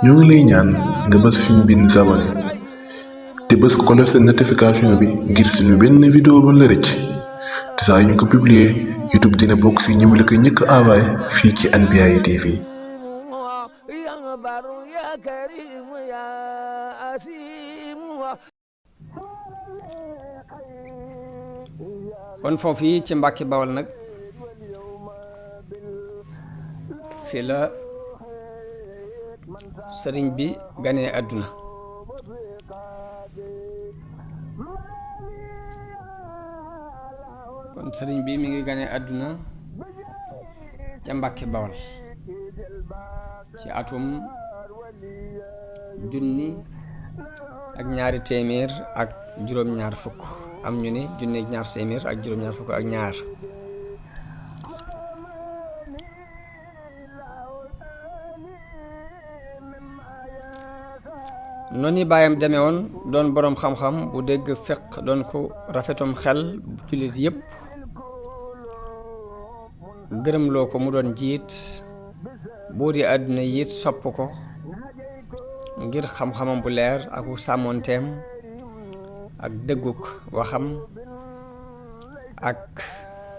ñoo ngi lay ñaan nga bës fi ñu bind s'abonné te bës ko def seen notification bi ngir suñu benn vidéo ba la rëcc te saa yu ñu ko publier YouTube dina bokk si ñi mu la ko njëkk a envoyé fii ci Anbiyahi TV. kon foofu yi ci Mbàkke Bawol nag fi la sëriñ bi ganee àdduna kon sëriñ bi mi ngi ganee àdduna ca Mbàkke Bawol ci atum 1220 am ñu ne 1220 noonu baayam demee woon doon boroom xam-xam bu dégg fiq doon ko rafetum xel jullit yépp gërëmloo ko mu doon jiit buur yi àdduna yit sopp ko ngir xam-xamam bu leer ak sàmmoonteem ak dëgguk waxam ak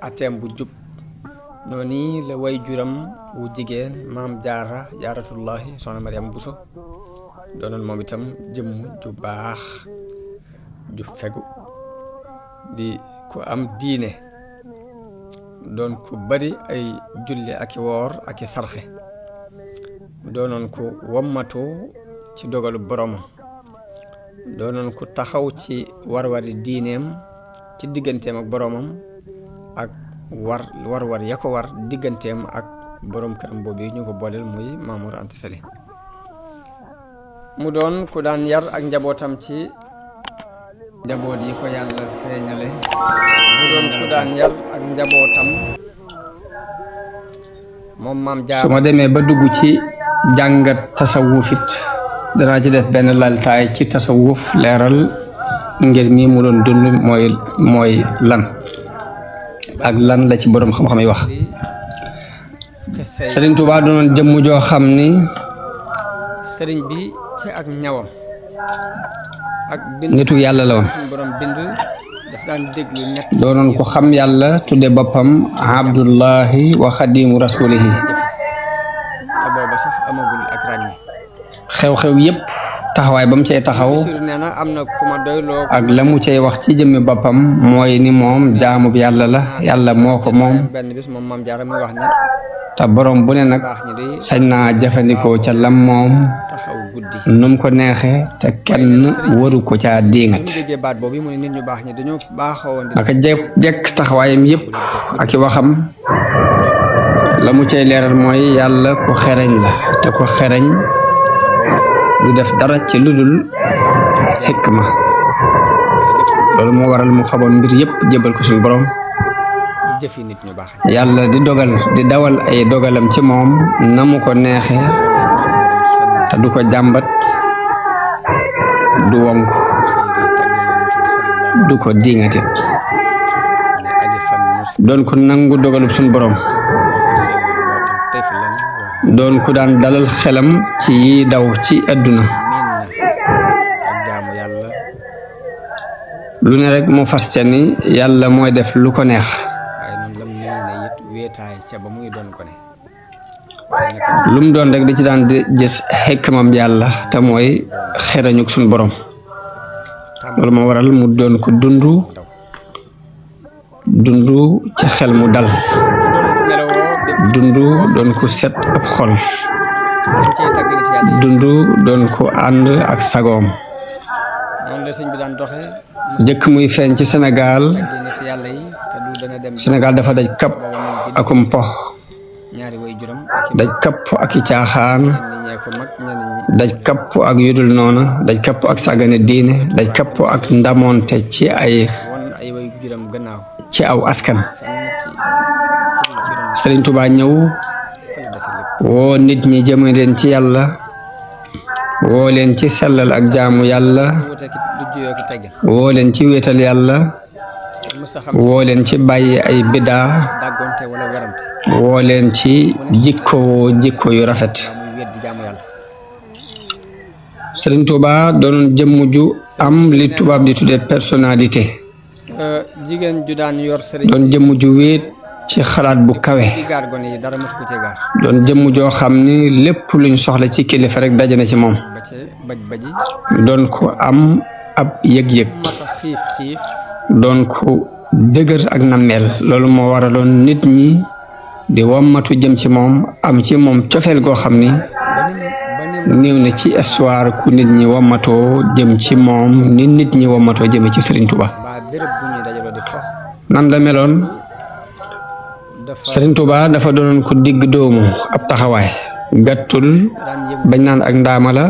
ateem bu jub noonu la way juram wu jigéen maam jaaratullahi soxna Mariam Buso doonoon moom itam jëmm ju baax ju fegu di ku am diine doon ku bari ay julli ak i woor ak i sarxe doonoon ku wommatu ci dogalu boromam doonoon ku taxaw ci war-wari diineem ci digganteem ak boromam ak war ya ko war digganteem ak borom këram boobu ñu ko booleel muy Mamour Anta Sali mu doon ku daan yar ak njabootam ci njaboot yi ko yàlla feeñale mu doon ku daan yar ak njabootam moom maam jaar su ma demee ba dugg ci jàngat tasawufit danaa ci def benn laltaay ci tasawuf leeral ngir mi mu doon dund mooy lan ak lan la ci boroom xam-xam yi wax. Sëriñ Tuubaa doonoon jëmm joo xam ni sëriñ bi ci ak ñawam ak nitu yàlla la woon daf daan déglu net doonoon ko xam yàlla tudde boppam abdullahi wa xadimu rasulihi te booba sax amagul ak ràññe xew-xew yépp taxawaay ba mu cay taxaw ak la mu cay wax ci jëmmi boppam mooy ni moom jaamub yàlla la yàlla moo ko moom benn bis moom maam Jaara mi wax ni te borom bu ne nag sañ naa jëfandikoo ca lam moom num ko neexe te kenn waru ko caa diingat naka jekk taxawaayam yépp ak i waxam la mu cay leeral mooy yàlla ku xereñ la te ku xereñ du def dara ci lu dul xikma loolu moo waral mu faboon mbir yépp jébal ko suñu borom yàlla di dawal ay dogalam ci moom na mu ko neexe te du ko jàmbat du wonk du ko diŋatit doon ko nangu dogalub suñu borom doon ku daan dalal xelam ci yi daw ci àdduna lu ne rek mu fas ca ni yàlla mooy def lu ko neex lu mu doon rek di ci daan di gis xekkamam yàlla te mooy xerañuk suñu borom loolu moo waral mu doon ko dundu ci xel mu dal doon ko set ab xol doon ko ànd ak sagoom jëkk muy feeñ ci Sénégal dafa daj kapp akum po daj kapp ak i caaxaan daj kapp ak yudul noona daj kapp ak sàggane diine daj kapp ak ndamoonte ci aw askan Sëriñ Tuubaa ñëw woo nit ñi jëme leen ci yàlla woo leen ci sellal ak jaamu yàlla woo leen ci wéetal yàlla woo leen ci bàyyi ay bidaa woo leen ci jikko yu rafet Sëriñ Tuuba doonoon jëmm ju am li tubaab di tuddee personnalité. jigéen ju daan yor sëriñ doon jëmm ju wéet ci xalaat bu kawe. doon jëmm joo xam ni lépp luñ soxla ci kilifa rek daje na ci moom. doon ko am ab yëg-yëg. doon ko dëgër ak nammeel. loolu moo waraloon nit ñi di wommatu jëm ci moom am ci moom cofeel goo xam ni néew na ci histoire ku nit ñi wommatoo jëm ci moom ni nit ñi wommatoo jëme ci Sëriñ Tuuba. nan la meloon. Sëriñ Tuuba dafa doonoon ko digg doomu ab taxawaay. gàttul bañ naan ak ndaama la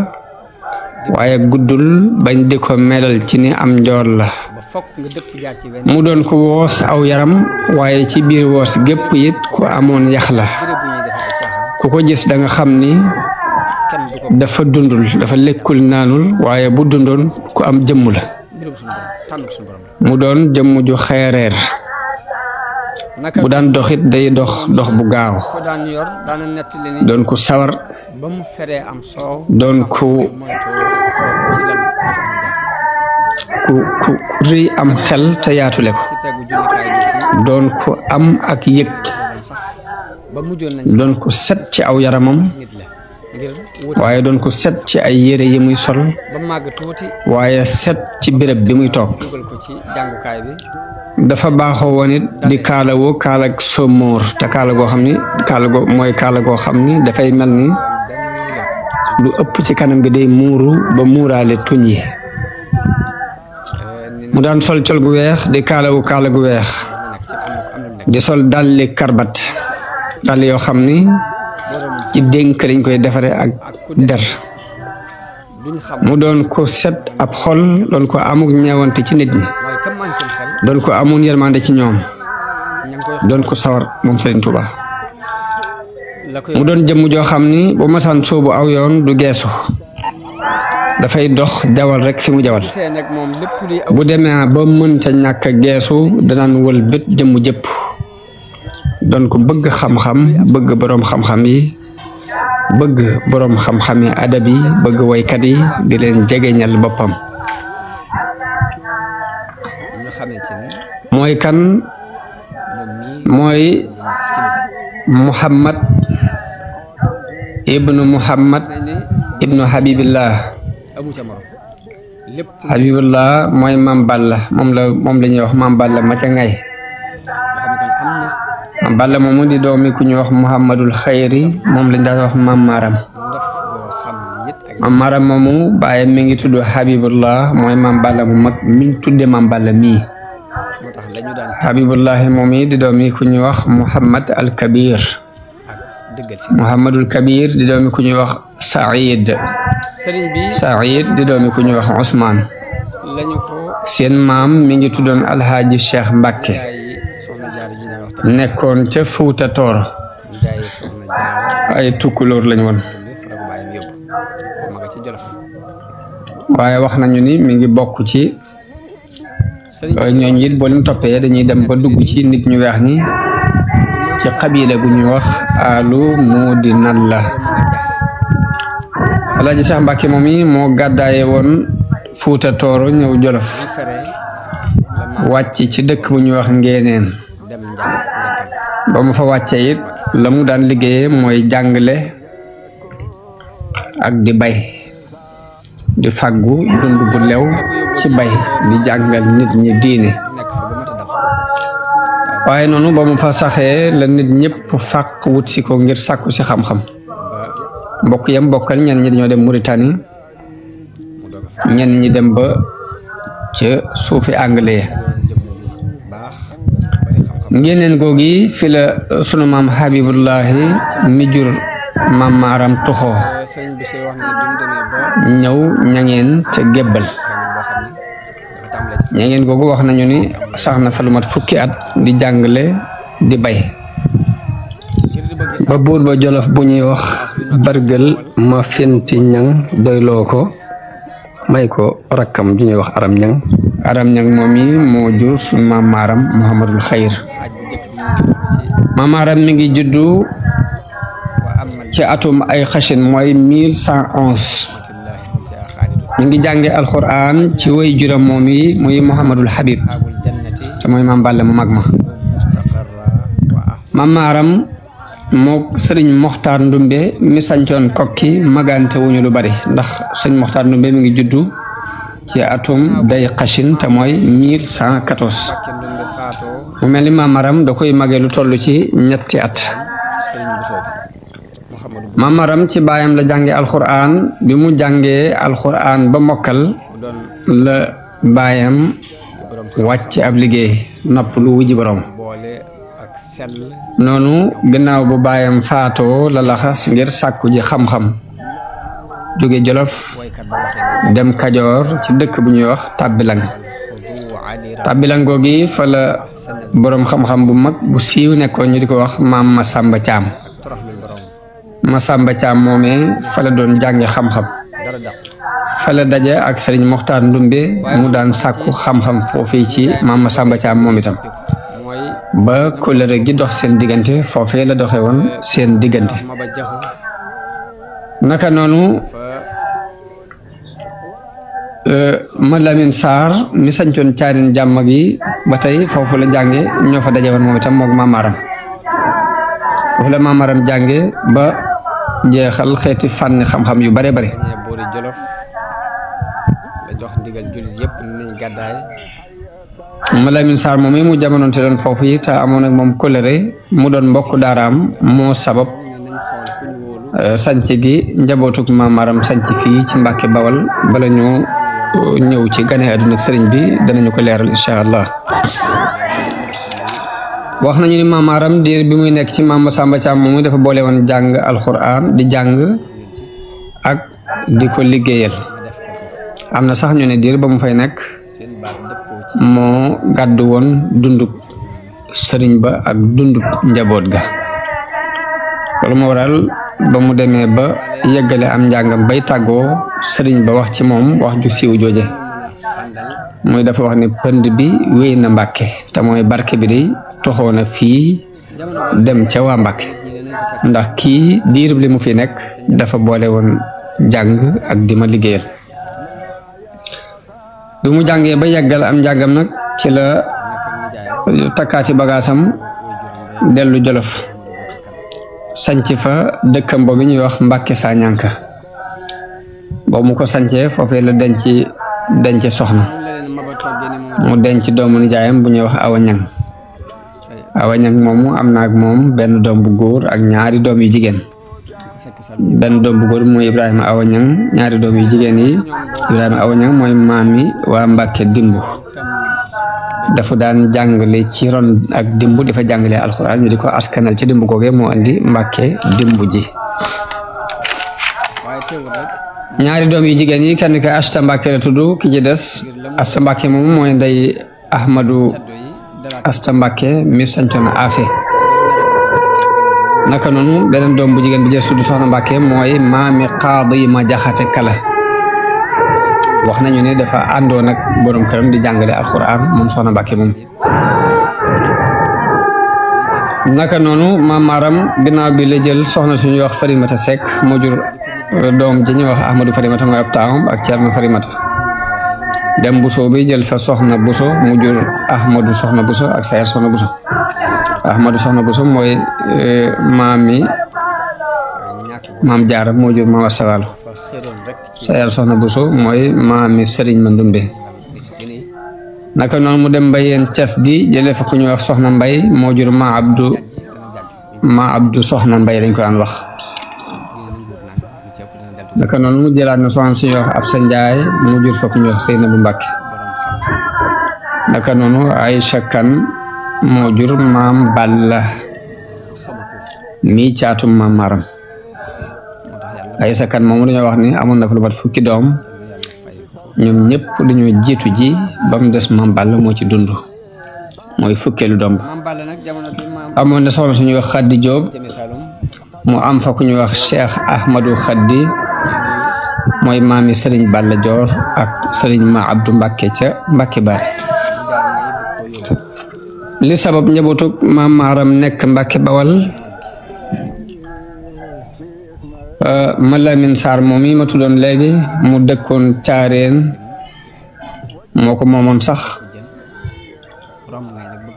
waaye guddul bañ di ko melal ci ni am njool la. mu doon ko woos aw yaram waaye ci biir woos gépp it ku amoon yax la. ku ko gis da nga xam ni dafa dundul dafa lekkul naanul waaye bu dundoon ku am jëmm la. mu doon jëmm ju xeereer. bu daan doxit day dox bu gaaw. doon ku sawar. doon ku rëy am xel te yaatule ko. doon ku am ak yëg. doon ku set ci aw yaramam. waaye doon ko set ci ay yére yi muy sol. waaye set ci béréb bi muy toog. dafa baaxoo woon it di kaalawoo kaalag somóor te kaala goo xam ni kaala goo xam ni dafay mel ni lu ëpp ci kanam gi day muuru ba muuraale tuñ yi. mu daan sol col gu weex di kaalawu kaala gu weex. di sol dalli karbat dàll yoo xam ni ci dénk lañ koy defare ak der. mu doon ko set ab xol doon ko amuk ñeewante ci nit ñi. doon ko amoon yërmande ci ñoom. doon ko sawar moom Sëriñ Tuuba. mu doon jëmm joo xam ni bu masaan soobu aw yoon du geesu. dafay dox jawal rek fi mu jawal. bu demee ba mënta ñàkk geesu danaan wël bët jëmm jëpp. doon ko bëgg xam-xam bëgg boroom xam-xam yi. bëgg boroom xam-xam yi adab yi bëgg woykat yi di leen jegeñal boppam. mooy kan. mooy Muhammad ibnu Habibillah. Habibillah mooy Maam Balla moom la ñuy wax Maam Balla ma ca ngay. Maam Balla moomu di doomi ku ñuy wax Muhammadul Xayri moom lañ daan wax Maam Maram. Maam Maram moomu bàyyi mi ngi tudd Habibullah mooy Maam Balla mu mag miñ tudde Maam Balla mii. Habibullahi moom yi di doomi ku ñuy wax Muhammad al Kabir. Muhammadul Kabir di doomi ku ñuy wax Saïd. Saïd di doomi ku ñuy wax Ousmane. seen maam mi ngi tuddoon Alhaaji Cheikh Mbacke. nekkoon ca Fuuta Tooro. ay tukkulóor lañ woon. waaye wax nañu ni mi ngi bokk ci ñooñu it boo leen toppee dañuy dem ba dugg ci nit ñu weex ñi ci xabila gu ñuy wax alu muudi nan la. Alaaji Cheikh Mbacke moom yi moo gàddaaye woon Fuuta Tooro ñëw Jolof wàcc ci dëkk bu ñuy wax Ngeeneen. ba mu fa wàccee it la mu daan liggéeyee mooy jàngale ak di bay di fàggu dund bu lew ci bay di jàngal nit ñi diine. waaye noonu ba mu fa saxee la nit ñëpp fàq wut si ko ngir sàkku si xam-xam. mbokk yam bokkal ñenn ñi dañoo dem Mauritanie ñenn ñi dem ba ca suufi anglais. Ngeeneen googi fi la sunu maam Habibullahi mi jur Maam Maram tuxoo ñëw ñangeen ca gébbal. ñangeen googu wax nañu ni sax na fa lu mat fukki at di jàngale di bay ba buur ba Jolof bu ñuy wax bargël ma fenti ñang doyloo ko may ko rakkam ju ñuy wax aram ñang moom yi moo jur sunu maam Maram Muhammadul Xayr. Maam Maram mi ngi juddu ci atum ay xashin mooy 1111 mi ngi jànge alquran ci way juram moom yi muy Muhammadul Habib te mooy maam Balla mu mag ma maam Maaram mook sëriñ Moxtaar Ndumbe mi sancoon kokki magante wuñu lu bari ndax sëriñ Moxtaar Ndumbe mi ngi juddu ci atum day xashin te mooy 1114 mu mel ni maam Maaram da koy magee lu toll ci ñetti at maam Maaram ci baayam la jànge alquran bi mu jàngee alquran ba mokkal la baayam wàcc ab liggéey nopp lu wujji borom noonu gannaaw bu baayam faatoo la laxas ngir sàkku ji xam-xam jóge Jolof dem Kajoor ci dëkk bu ñuy wax Tàbbilang googi fa la boroom xam-xam bu mag bu siiw nekkoon ñu di ko wax maam Masamba Caam Masamba Caam moomee fa la doon jànge xam-xam fa la daje ak sëriñ Moxtaar Ndumbe mu daan sàkku xam-xam foofii ci maam Masamba Caam moom itam ba kóllëre gi dox seen diggante foofee la doxe woon seen diggante naka noonu ma Lamin Saar mi sañcoon caarin jàmm gi ba tey foofu la jànge ñoo fa daje woon moom itam moog maam Maaram foofu la maam Maaram jànge ba jeexal xeeti fànni xam-xam yu bare bare ma Lamin Saar moom mu jamonoonte doon foofu yi te amoon ak moom kóllëre mu doon mbokk daaraam moo sabab sanc gi njabootuk maam Maaram sanc fii ci Mbàkke Bawal bala ñu ñëw ci gane àdduna ak sëriñ bi danañu ko leeral incha allah wax nañu ni maam Maaram diir bi muy nekk ci maam Masamba Caam moom dafa boole woon jàng alquran di jàng ak di ko liggéeyal am na sax ñu ne diir ba mu fay nekk moo gàddu woon dundub sëriñ ba ak dundub njaboot ga loolu moo waral ba mu demee ba yeggale am njàngam bay tàggoo sëriñ ba wax ci moom wax ju siiw jooje muy dafa wax ni pënd bi wéy na Mbàkke te mooy barke bi day toxoo na fii dem ca waa Mbàkke ndax kii diirub li mu fi nekk dafa boole woon jàng ak di ma liggéeyal bi mu jàngee ba yeggal am njàngam nag ci la takkaati bagaasam dellu Jolof sanc fa dëkkam boobu ñuy wax Mbàkke saa ñànka boobu mu ko sancee foofee la denc soxna mu denc doomu nijaayam bu ñuy wax Awa Ñang moomu am na ak moom benn doom bu góor ak ñaari doom yu jigéen benn doom bu góor mooy Ibrahima Awa Ñang ñaari doom yu jigéen yi Ibrahima Awa Ñang mooy maami waa Mbàkke dimbu dafa daan jàngale ci ron ak dimbu dafa jàngale alxuraan ñu di ko askanal ci dimbu googee moo andi Mbàkke dimbu ji ñaari doom yu jigéen yi kenn ki Asta Mbàkke la tudd ki ci des Asta Mbàkke moom mooy ndey Ahmadu Asta Mbàkke mi sancoon Afe naka noonu beneen doom bu jigéen bi jël tudd Soxna Mbàkke mooy maami Qaadi ma Jaxate Kala wax nañu ne dafa àndoon ak borom këram di jàngale alquran moom Soxna Mbàkke moom naka noonu maam Maaram ginnaaw bi la jël soxna suñuy wax Farimata Seck moo jur doom ji ñuy wax Ahmadou Farimata mooy ab taawam ak Ceerno Farimata dem Buso bi jël fa Soxna Buso mu jur Ahmadou Soxna Buso ak Sayer Soxna Buso Ahmadou Soxna Buso mooy maam Jaara moo jur maam Astawaalo Sayer Soxna Buso mooy maami Sëriñ Mandumbe naka noonu mu dem Mbayeen Cas di jëlee fa ku ñuy wax Soxna Mbay moo jur ma Abdu Soxna Mbay dañ ko daan wax naka noonu mu jëlaat na soxna suñuy wax Absa Njaay mu jur fa ku ñuy wax Seynabu Mbàkke naka noonu Aysa Kan moo jur maam Balla mi caatum maam Maaram Aysa Kan moomu dañoo wax ni amoon na fa lu mat fukki doom ñoom ñëpp dañoo jiitu ji ba mu des maam Balla moo ci dund mooy fukkeelu doom amoon na soxna suñuy wax Xaddi Jóob mu am fa ku ñuy wax Cheikh Ahmadou Xaddi mooy maami Sëriñ Balla Joor ak Sëriñ Ma Abdu Mbàkke ca Mbàkke Baari li sabab njabootug maam Maaram nekk Mbàkke Bawal Malamine Sarr moom yi ma tuddoon léegi mu dëkkoon Caareen moo ko moomoon sax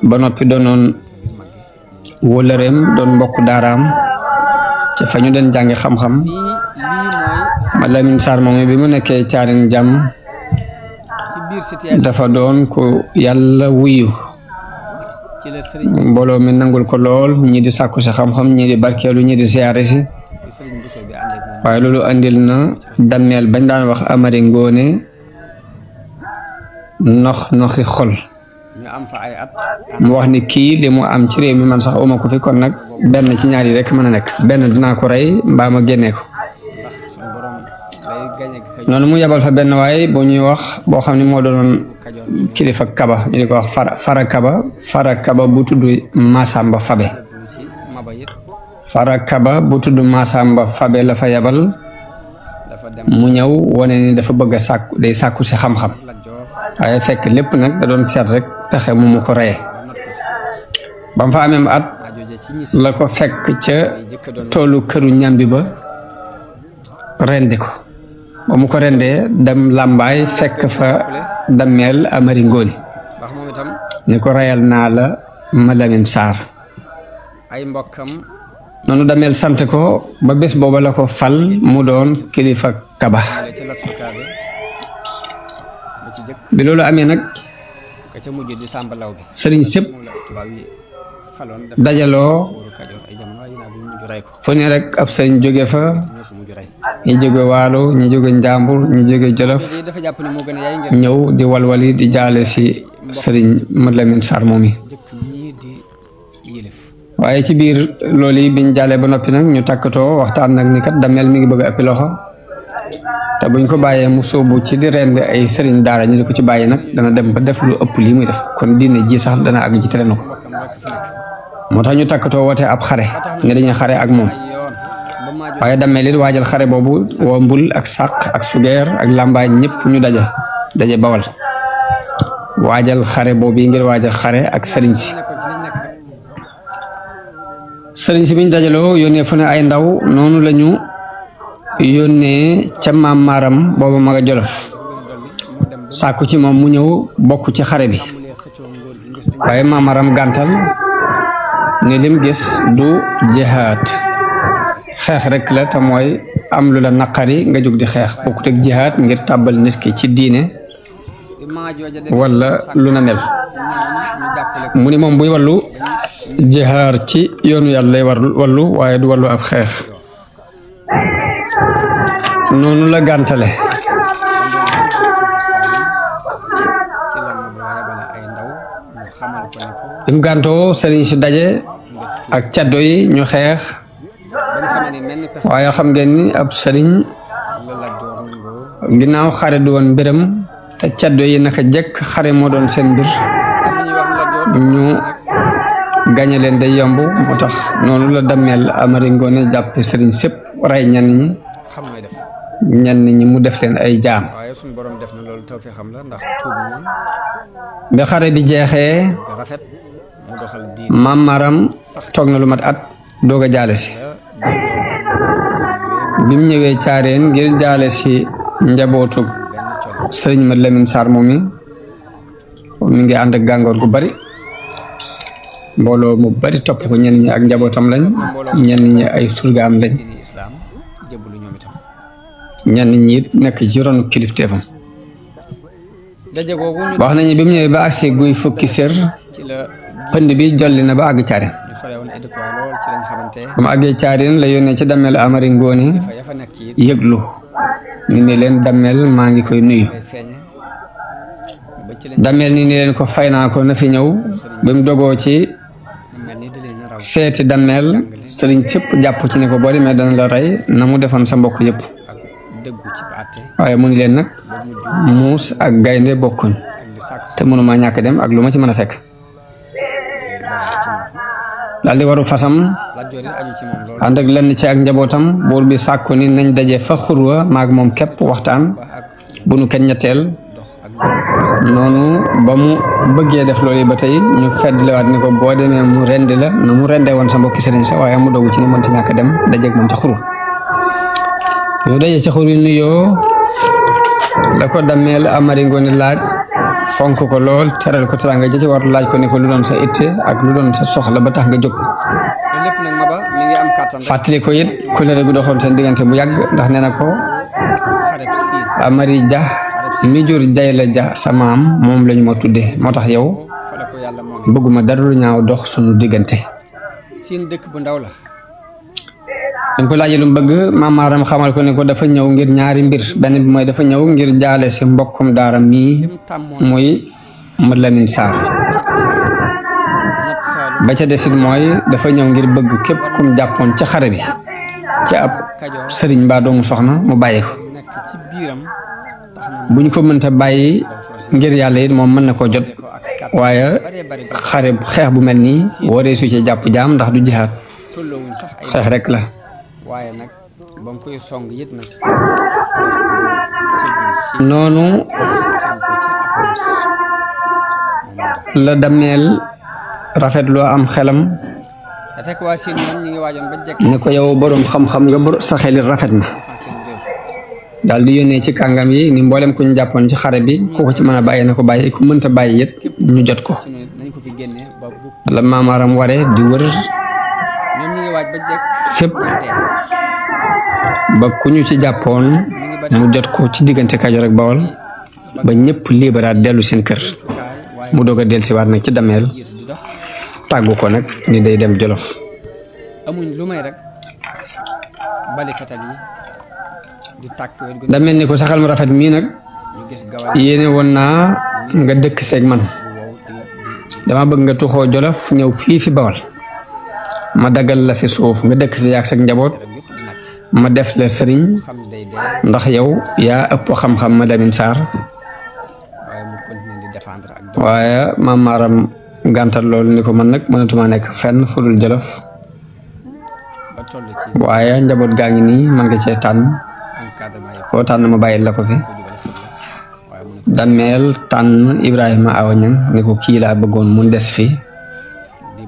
ba noppi doonoon wóllëreem doon mbokk daaraam ci fa ñu den jàngi xam-xam Malamine Sarr moom bi mu nekkee Caareen jàmm dafa doon ko yàlla wuyu mbooloo mi nangul ko lool ñii di sàkku si xam-xam ñii di barkeelu ñii di siyaare si waaye loolu andil na dammeel bañ daan wax Amari Ngoone noxi xol mu wax ni kii li mu am ci réew mi man sax uma ko fi kon nag benn ci ñaar yi rek mën a nekk benn dinaa ko rey mbaa ma génnee ko noonu mu yabal fa benn waaye boo ñuy wax boo xam ne moo doonoon kilifa kaba ñu di ko wax fara kaba bu tudd Masamba Fabe la fa yabal mu ñëw wane ni dafa bëgg a sàkku si xam-xam waaye fekk lépp nag da doon seet rek pexe mu ko reye ba mu fa amee at la ko fekk ca toolu këru ñambi ba rendi ko ba mu ko rendee dem làmbaay fekk fa dammeel Amari Ngoone ni ko reyal naa la Malamine Sarr noonu dammeel sant ko ba bés booba la ko fal mu doon kilifa kaba bi loolu amee nag sëriñ sëpp dajaloo fu ne rek ab sëriñ jóge fa ñi jóge Waalo ñi jóge Njàmbur ñi jóge Jolof ñëw di walwali di jaale si sëriñ Malamine Sarr moom yi waaye ci biir loolu yi biñ jaalee ba noppi nag ñu takkatoo waxtaan nag ni kat dammeel mi ngi bëgg a ëppi loxo te buñ ko bàyyee mu sóobu ci di rend ay sëriñ daara ñu di ko ci bàyyi nag dana dem ba def lu ëpp lii muy def kon diine ji sax dana àgg ci tere na ko moo tax ñu takkatoo woote ab xare nga dañuy xare ak moom waaye dammeel it waajal xare boobu woo Mbul ak Sàq ak Sugeer ak Lambaay ñëpp ñu daje Bawal waajal xare boobu ngir waajal xare ak sëriñ si biñ dajaloo yónnee fu ne ay ndaw noonu lañu yónnee ca maam Maram booba ma nga Jolof sàkku ci moom mu ñëw bokk ci xare bi waaye maam Maram gàntal ne lim gis du jihaad xeex rek la te mooy am lu la naqari nga jóg di xeex bokkut ak jihaad ngir tàbbal nit ki ci diine wala lu na mel mu ni moom buy wallu jihaar ci yoonu yàlla lay wallu waaye du wallu ab xeex noonu la gàntale lim gàntoo sëriñ si daje ak caddo yi ñu xeex waaye xam ngeen ni ab sëriñ ginnaaw xare du woon mbiram te caddo yi naka jekk xare moo doon seen mbir ñu gañe leen day yomb moo tax noonu la dammeel Amari Ngoone jàppe sëriñ sëpp rey ñenn ñi mu def leen ay jaam bi xare bi jeexee maam Maram toog na lu mat at doog a jaale si bi mu ñëwee Caareen ngir jaale si njabootu sëriñ Malamine Sarr moom mi ngi ànd ak gàngoor gu bari mbooloo mu bari topp ko ñenn ñi ak njabootam lañ ñenn ñi ay surgaam lañ ñenn ñi nekk ci ron kilifteefam wax nañu bi mu ñëwee ba agsi guy fukki sër pënd bi jolli na ba àgg Caareen ba mu àggee Caareen la yónnee ci dammeel Amari Ngoone yëglu ni ne leen dammeel maa ngi koy nuyu dammeel ni leen ko fay naa ko na fi ñëw ba mu dogoo ci seeti dammeel sëriñ sëpp jàpp ci ne ko boo demee dana la rey na mu defoon sa mbokk yëpp waaye mu ngi leen nag muus ak gaynde bokkuñ te mënuma ñàkk dem ak lu ma ci mën a fekk daal di waru fasam ànd ak lenn ci ak njabootam buur bi sàkku ni nañ daje fa xurwa maag moom képp waxtaan bu nu kenn ñetteel noonu ba mu bëggee def loolu ba tey ñu feddliwaat ni ko boo demee mu rendi la na mu rendee woon sa mbokki sëriñ sa waaye mu dogu ci ni mënta ñàkk dem dajeeg moom ca xurwa ñu daje ca xur wi nuyoo la ko Dameel Amari Ngoone laaj fonk ko lool teral ko teranga ja ci war laaj ko ne ko lu doon sa itte ak lu doon sa soxla ba tax nga jóg lépp nag Maba mi ngi am kàttan fàttali ko it kulëre gu doxoon seen diggante bu yàgg ndax nee na ko Amari Ja mi jur Jayla Ja sa maam moom lañu ma tudde moo tax yow bëgguma dara lu ñaaw dox sunu diggante seen dëkk bu ndaw la dañ ko laajee lu mu bëgg Maam Maaram xamal ko ne ko dafa ñëw ngir ñaari mbir benn bi mooy dafa ñëw ngir jaale si mbokkum daara mii muy Mad Lamin Saar ba ca desit mooy dafa ñëw ngir bëgg képp kum jàppoon ci xare bi ci ab sëriñ mbaa doomu soxna mu bàyyi ko buñ ko mënta bàyyi ngir yàlla it moom mën na ko jot waaye xeex bu mel nii waree su ci jàpp jaam ndax du jihaat xeex rek la waaye nag ba mu koy song yit nag noonu la Dameel rafetloo am xelam ne ko yow boroom xam-xam nga sa xelit rafet na daal di yónnee ci kàngam yi ni mboolem ku ñu jàppoon ci xare bi ku ko ci mën a bàyyi na ko bàyyi ku mënta bàyyi it ñu jot ko la Maam Maaram waree di wër fépp ba ku ñu ci jàppoon mu jot ko ci diggante Kajoor ak Bawol ba ñëpp liberaat dellu seen kër mu doog a dellusiwaat nag ci Dameel tàggu ko nag ni day dem Jolof amuñ lu may rek bali fetal yi di tàkk Dameel ni ko saxal mu rafet mii nag yéene woon naa nga dëkk seeg man dama bëgg nga tuxoo Jolof ñëw fii fi Bawol ma daggal la fi suuf nga dëkk fi yaag sa njaboot ma def la sëriñ ndax yow yaa ëpp xam-xam Mad Lamin Saar waaye Maam Maaram gàntal loolu ni ko man nag mënatuma nekk fenn fu dul Jolof waaye njaboot gaa ngi nii man nga cee tànn foo tànn ma bàyyi la ko fi Dameel tànn Ibrahima Awa Ñang ni ko kii laa bëggoon mu des fi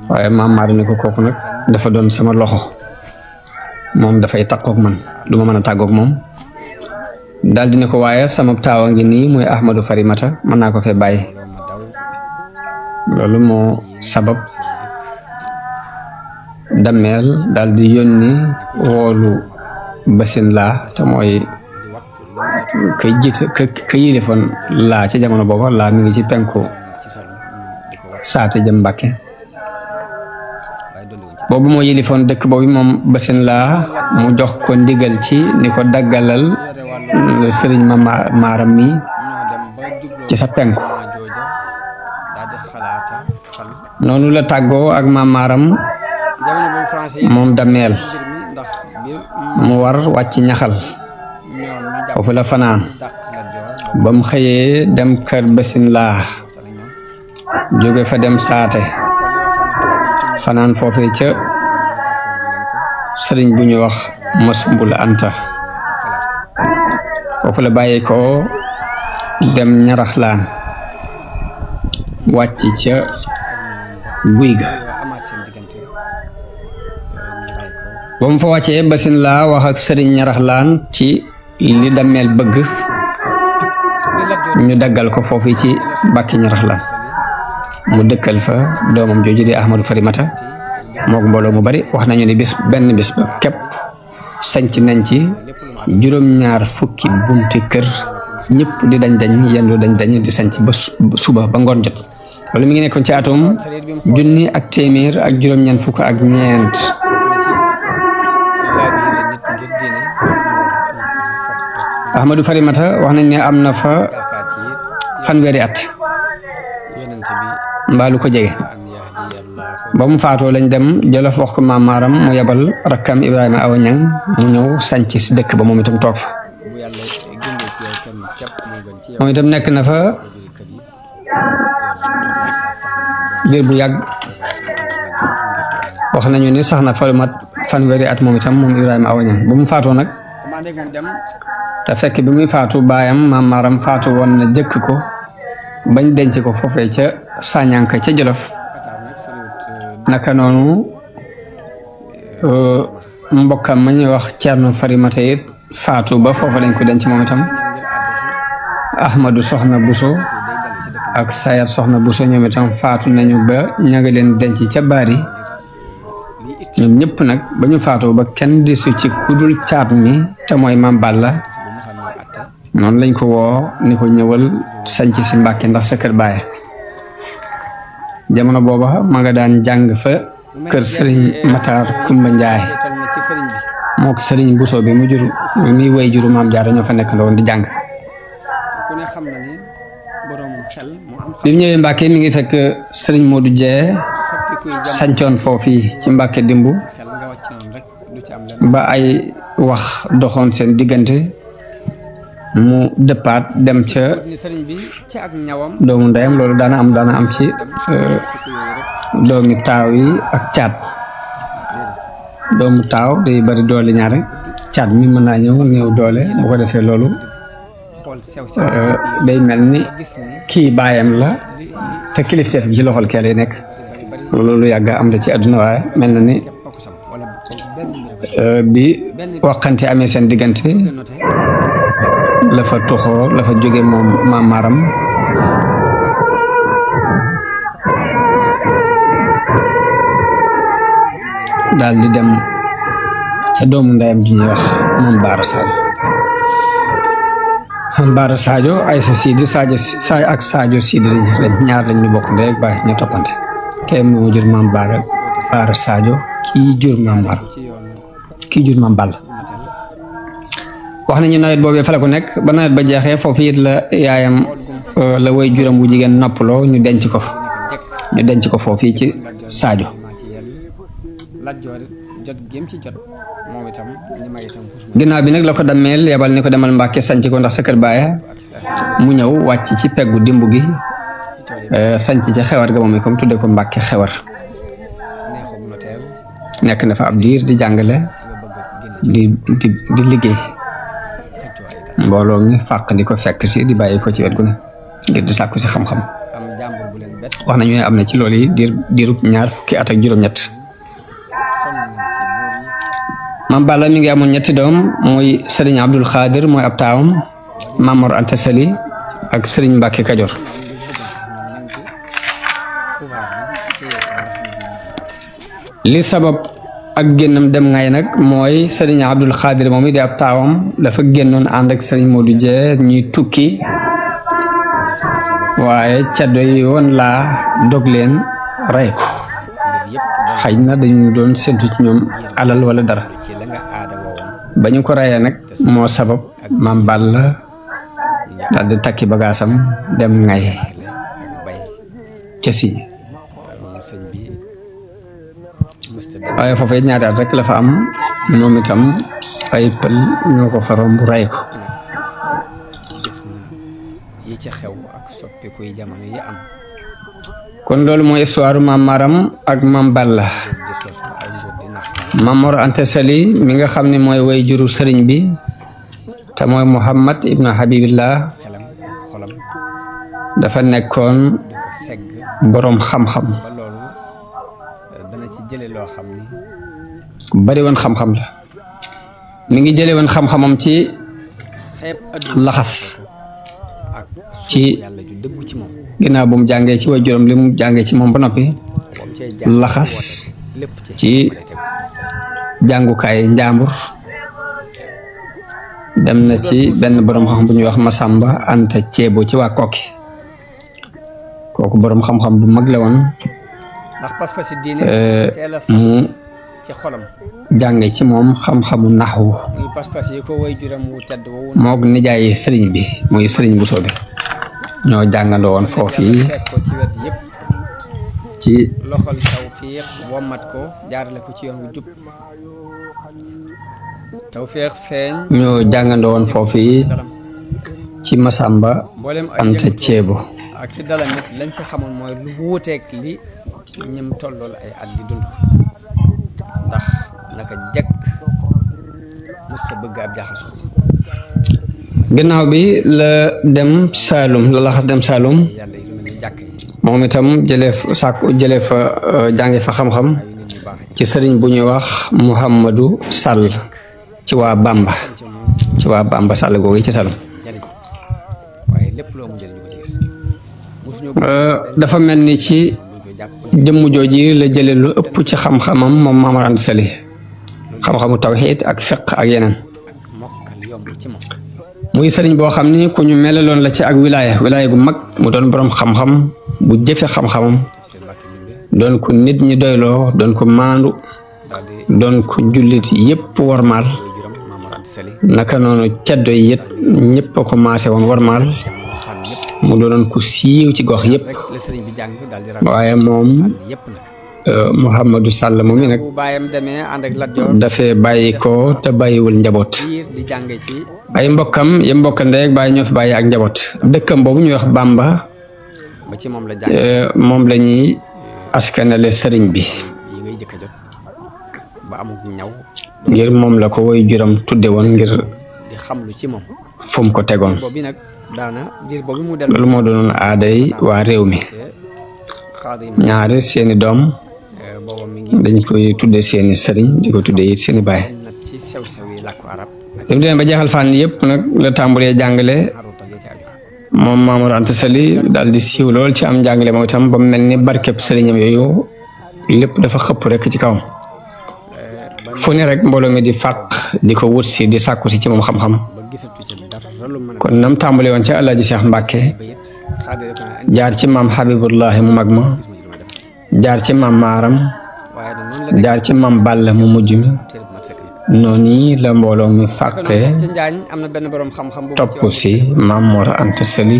waaye Maam Maaram ni ko kooku nag dafa doon sama loxo moom dafay takkook man du ma mën a tàggook moom daal di ne ko waaye sama taawa ngi nii muy Ahmadou Farimata mën naa ko fee bàyyi loolu moo sabab Dameel daal di yónni woolu Basin Laa te mooy kay jiite ka yilifoon laa ci jamono booba laa mi ngi ci penku saate jëm Mbàkke boobu moo yilifoon dëkk boobu moom Basin Laa mu jox ko ndigal ci ni ko daggalal sëriñ Maaram mi ci sa penku noonu la tàggoo ak Maam Maaram moom Dameel mu war wàcc ñaxal foofu la fanaan ba mu xëyee dem kër Basin Laa jóge fa dem saate fanaan foofee ca sëriñ bu ñu wax Masumbul Anta foofu la bàyyi ko dem Ñaraxlaan wàcc ca guy ga ba mu fa wàccee Basin Laa wax ak sëriñ Ñaraxlaan ci li Dameel bëgg ñu daggal ko foofu ci Mbàkke Ñaraxlaan mu dëkkal fa doomam jooju di Ahmadou Farimata mook mbooloo mu bari wax nañu ni benn bis ba képp sanc nañ ci juróom-ñaar fukki bunti kër ñëpp di dañ yendu dañ di sanc ba suba ba ngoon jot loolu mi ngi nekkoon ci atum 1,000 ak juróom-ñeent fukk ak ñeent Ahmadou Farimata wax nañ ne am na fa fanweeri at mbaalu ko jege ba mu faatoo lañ dem Jolof wax ko Maam Maaram mu yebal rakkam Ibrahima Awa Ñang mu ñëw sanc si dëkk ba moom itam toog fa moom itam nekk na fa diir bu yàgg wax nañu ni sax na fa lu mat fanweeri at moom itam moom Ibrahima Awa Ñang ba mu faatoo nag te fekk bi muy faatu baayam Maam Maaram faatu woon na jëkk ko bañ denc ko foofee ca Sañanka ca Jolof naka noonu mbokkam ma ñuy wax Ceerno Farimata it faatu ba foofa lañ ko denc moom itam Ahmadu Soxna Buso ak Sayar Soxna Buso ñoom itam faatu nañu ba ña nga leen denc ca Bari ñoom ñëpp nag ba ñu faatu ba kenn desu ci kudul caat mi te mooy Maam Balla noonu lañ ko woo ni ko ñëwal sanc si Mbàkke ndax sa kër baay jamono booba ma nga daan jàng fa kër sëriñ Matar Kumba Njaay moo ko sëriñ Buso bi mu jur mi way juru Maam Jaara ñoo fa nekk woon di jàng bi mu ñëwee Mbàkke mi ngi fekk sëriñ Modou Dieng sancoon foofu ci Mbàkke dimbu ba ay wax doxoon seen diggante mu dëppaat dem ca doomu ndeyam loolu daana am ci doomi taaw yi ak caat doomu taaw day bari doole ñaare caat mi mën naa ñëw néew doole bu ko defee loolu day mel ni kii baayam la te kilifteef gi ci loxol kee lay nekk loolu lu yàgg am na ci àdduna waaye mel na ni bi waxante amee seen diggante la fa toxoo la fa jóge moom Maam Maram daal di dem ca doomu ndeyam ji ñuy wax moom Baara Sadio Aysa Sidi ak Sadio Sidi lañ ñaar lañ ñu bokk ndey ak baay ñu toppante kay moo jur Maam Baara Sadio kii jur Maam Balla wax nañu nawet boobee fa la ko nekk ba nawet ba jeexee foofu it la yaayam la way juram bu jigéen noppaloo ñu denc ko foofu ci Sadio ginnaaw bi nag la ko dammeel yebal ni ko demal Mbàkke sanc ko ndax sa kër baaya mu ñëw wàcc ci peggu dimbu gi sanc ci xewar ga moom i comme tudde ko Mbàkke xewar nekk na fa ab diir di jàngale di liggéey mbooloo mi fàq di ko fekk si di bàyyi ko ci wet gu ne ngir di sàkku si xam-xam wax nañu ne am na ci loolu yi diirub 20 at ak juróom-ñett Maam Balla mi ngi amoon 3 doom muy Sëriñ Abdul Xaadir mooy ab taawam Maam Mor Anta Sali ak Sëriñ Mbàkke Kajoor li sabab ak génnam dem ngay nag mooy Sëriñ Abdul Xaadir moom it di ab taawam dafa génnoon ànd ak Sëriñ Modou Dieng ñuy tukki waaye caddo yi woon laa dog leen rey ko xëy na dañu doon séntu ci ñoom alal wala dara ba ñu ko reyee nag moo sabab Maam Balla daal di takki bagaasam dem ngay ca Siñ waaye foofu it 2 at rek la fa am moom itam ay pël ñoo ko fa romb rey ko kon loolu mooy histoire Maam Maram ak Maam Balla Maam Mor Anta Sali mi nga xam ne mooy way juru sëriñ bi te mooy Muhammad ibnu Habibillah dafa nekkoon boroom xam-xam bari woon xam-xam la mi ngi jële woon xam-xamam ci laxas ci ginnaaw bu mu jàngee ci way juróom li mu jàngee ci moom ba noppi laxas ci jàngukaay njàmbur dem na ci benn borom xam bu ñuy wax Masamba Anta Ceebo ci waa Kokki kooku borom xam-xam bu mag la woon mu jànge ci moom xam-xamu naxwu moog nijaay sëriñ bi muy sëriñ bu soobe ñoo jàngandoo woon foofu yi ci loxol Tawfiq wommat ko jaarale ko ci yoon wu jub Tawfiq feeñ ñoo jàngandoo woon foofu yi ci Masamba Anta Ceebo ak ci dalam nit lañ ci xamoon mooy lu wuuteeg li ñim tollool ay at di dund ndax naka jekk mës sa bëgg ab jaxasoo ginnaaw bi la dem Saalum la laxas dem Saalum moom itam jëlee fa jànge fa xam-xam ci sëriñ bu ñuy wax Muhammadu Sall ci waa Bamba ci waa Bamba Sall googu ci Saloum waaye lépp loo mu jëriñu ko ci gis dafa mel ni ci jëmm jooji la jële lu ëpp ci xam-xamam moom Maam Mor Anta Sali xam-xamu tawxiid ak fiq ak yeneen muy sëriñ boo xam ni ku ñu melaloon la ci ak wilaaya gu mag mu doon boroom xam-xam bu jëfe xam-xamam doon ko nit ñi doyloo doon ko maandu doon ko jullit yépp warmaal naka noonu ceddo yi it ñëpp a ko maase woon warmaal mu doonoon ku siiw ci gox yépp waaye moom Mouhamadou Sall moom mi nag dafee bàyyi ko te bàyyiwul njaboot ay mbokkam ya mbokka ndeeg bàyyi ñoo fi bàyyi ak njaboot dëkkam boobu ñuy wax Bamba moom la ñuy askanale sëriñ bi ngir moom la ko woy juram tudde woon ngir fu mu ko tegoon loolu moo doonoon aaday waa réew mi ñaari seeni doom dañ koy tudde seeni sëriñ di ko tudde it seeni baay bi mu demee ba jeexal fànn yëpp nag la tàmbalee jàngale moom Maam Mor Anta Sali daal di siiw lool ci am jàngale moom itam ba mel ni barkeb sëriñam yooyu lépp dafa xëpp rek ci kawam fu ne rek mbooloo mi di fàq di ko wut si di sàkku si ci moom xam-xam kon nam tàmbale woon ca Alaaji Cheikh Mbàkke jaar ci maam Habibullahi mu mag ma jaar ci maam Maaram jaar ci maam Balla mu mujj mi noonu la mbooloo mi fàqee topp si Maam Mor Anta Sali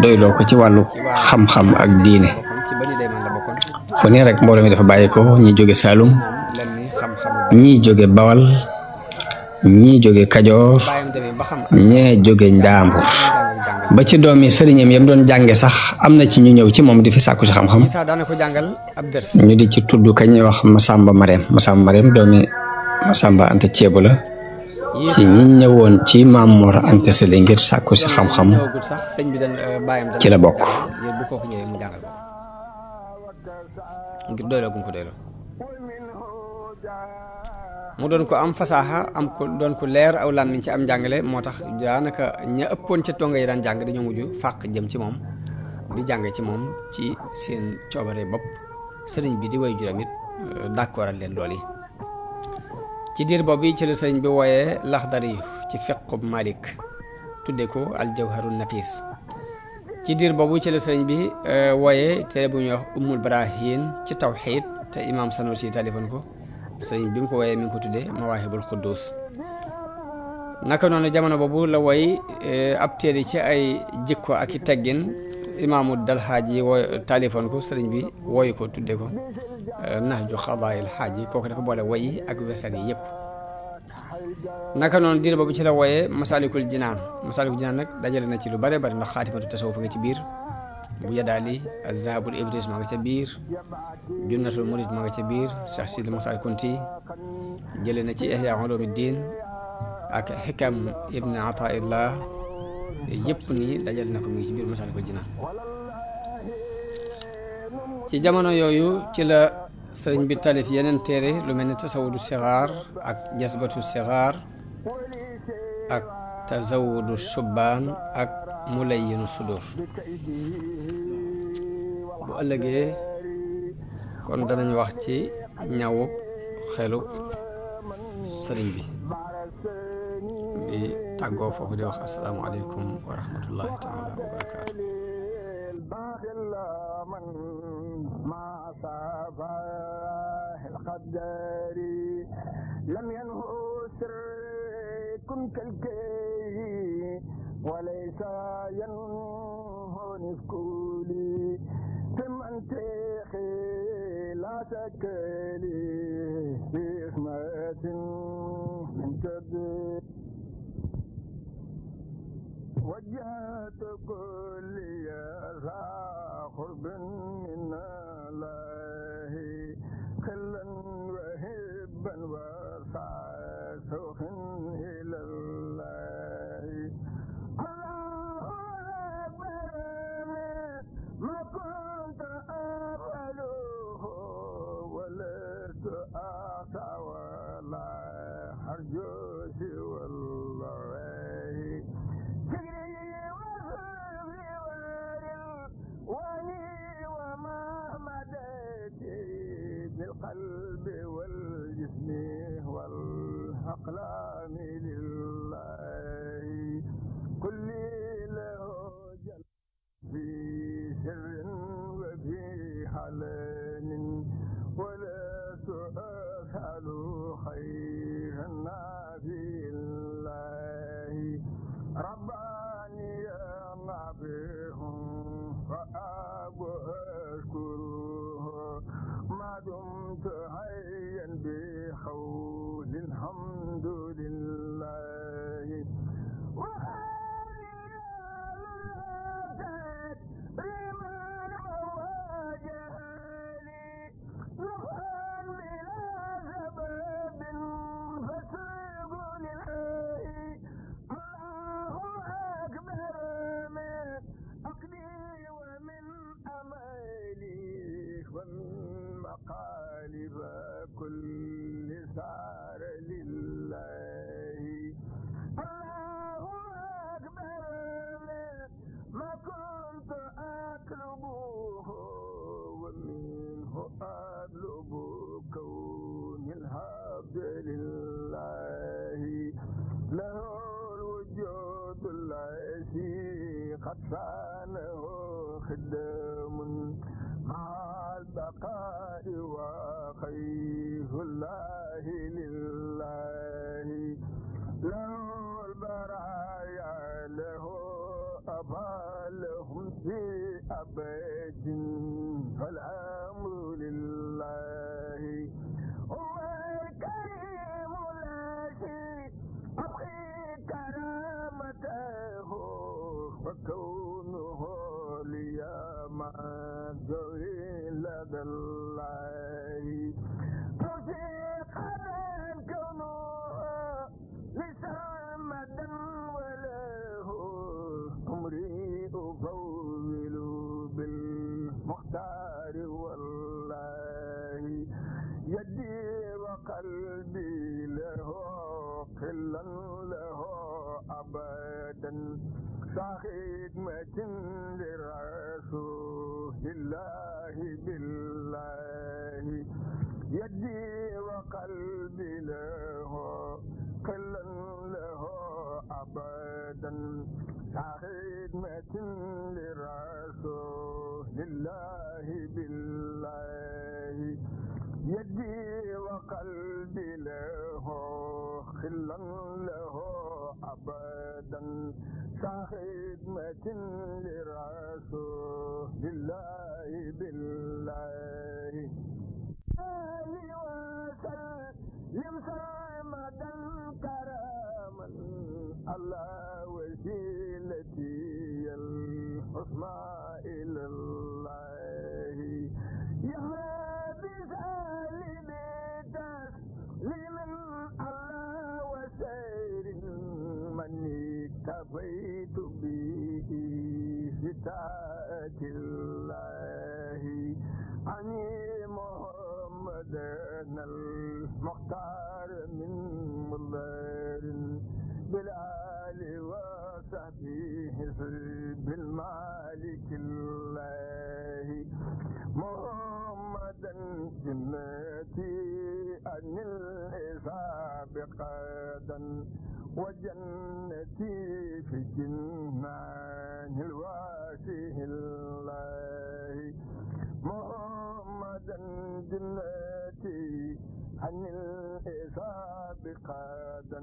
doyloo ko ci wàllu xam-xam ak diine fu ne rek mbooloo mi dafa bàyyi ko ñi jóge Saalum ñii jóge Bawal ñii jóge Kajoor ñee jóge Njaambur ba ci doomi sëriñam yam doon jànge sax am na ci ñu ñëw ci moom di fi sàkku ci xam-xam ñu di ci tudd ka ñuy wax Masamba Mareem doomi Masamba Anta Ceebu la ci ñi ñëwoon ci Maam Mor Anta Sali ngir sàkku ci xam-xam ci la bokk mu doon ko am fasaaxa am ko doon ko leer aw làmmiñ ci am njàngale moo tax daanaka ña ëppoon ca tonga yi daan jàng dañoo mujj fàq jëm ci moom di jàng ci moom ci seen coobare bopp sëriñ bi di way juram it d'accordal leen lool yi ci diir boobu ci la sëriñ bi wooyee Laxdari ci fiqub Malik tudde ko aljawharun nafis ci diir boobu ci la sëriñ bi wooyee téere bu ñuy wax Ummul Barahin ci tawxiid te imam Sanusi talifoon ko sëriñ bi mu ko woyee mi ngi ko tuddee Mawaahibul Quddus naka noonu jamono boobu la woy ab téere ci ay jikko ak i teggin imaamu Dalhaaji wooy talifoon ko sëriñ bi wooyu ko tudde ko Nahju Qadaa'il Haaji kooku dafa boole woy ak wesar yi yëpp naka noonu diir boobu ci la wooyee Masaalikul Jinaan nag dajale na ci lu bare bari ndax xaatimatu tasawuf nga ci biir bu yadaali Zahabul Ibris ma nga ca biir Junnatul Murid ma nga ca biir Cheikh Sidi Muxtaar Kunti jële na ci Ihya Ulumuddin ak Hikam Ibn Ataillah yëpp nii dajale na ko mu ngi ci biir Masaalikul Jinaan ci jamono yooyu ci la sëriñ bi talif yeneen téere lu mel ni tasawudu sixaar ak jasbatu sixaar ak tazawudu subbaan ak mulayyinu sudur bu ëllëgee kon danañ wax ci ñawu xelu sëriñ bi di tàggoo foofu di wax asalaamaaleykum wa rahmatullahi taala wa barakaatu لم ينه سر كن كالكي وليس ينهو نفكولي في منطقي لا تكلي بإخمة من كبير وجهت كل ذا قرب من الله خلا وهبا وسوخ إلى الله الله أكبر ما كنت أفعله ولست أعطى ولا أرجو سوى الله قد سانه خدم مع البقاء وخير الله لله له البرايا له أبالهم في أبد فالأمر لله هو الكريم الذي أبقي كرامته وكونه لي مع جوي لدى الله توفيقا كونه لسامة وله أمري أفوّل بالمختار والله يدي وقلبي له قلا له أبدا خدمة لرسول الله بالله يدي وقلبي له قلا له أبدا خدمة لرسول الله بالله يدي وقلبي له خلا له أبدا خدمة لرسول الله بالله وسلم سرمدا كراما على وسيلتي الحسنى إلى الله يا بسالم تسليما على وسير من اكتفيت به فتاة الله عني محمدنا المختار من مضر بالآل وصحبه بالمالك الله محمدا جنتي عن الحساب قادا وجنتي في جنان الواسع الله محمدا جنتي عن الحساب قادا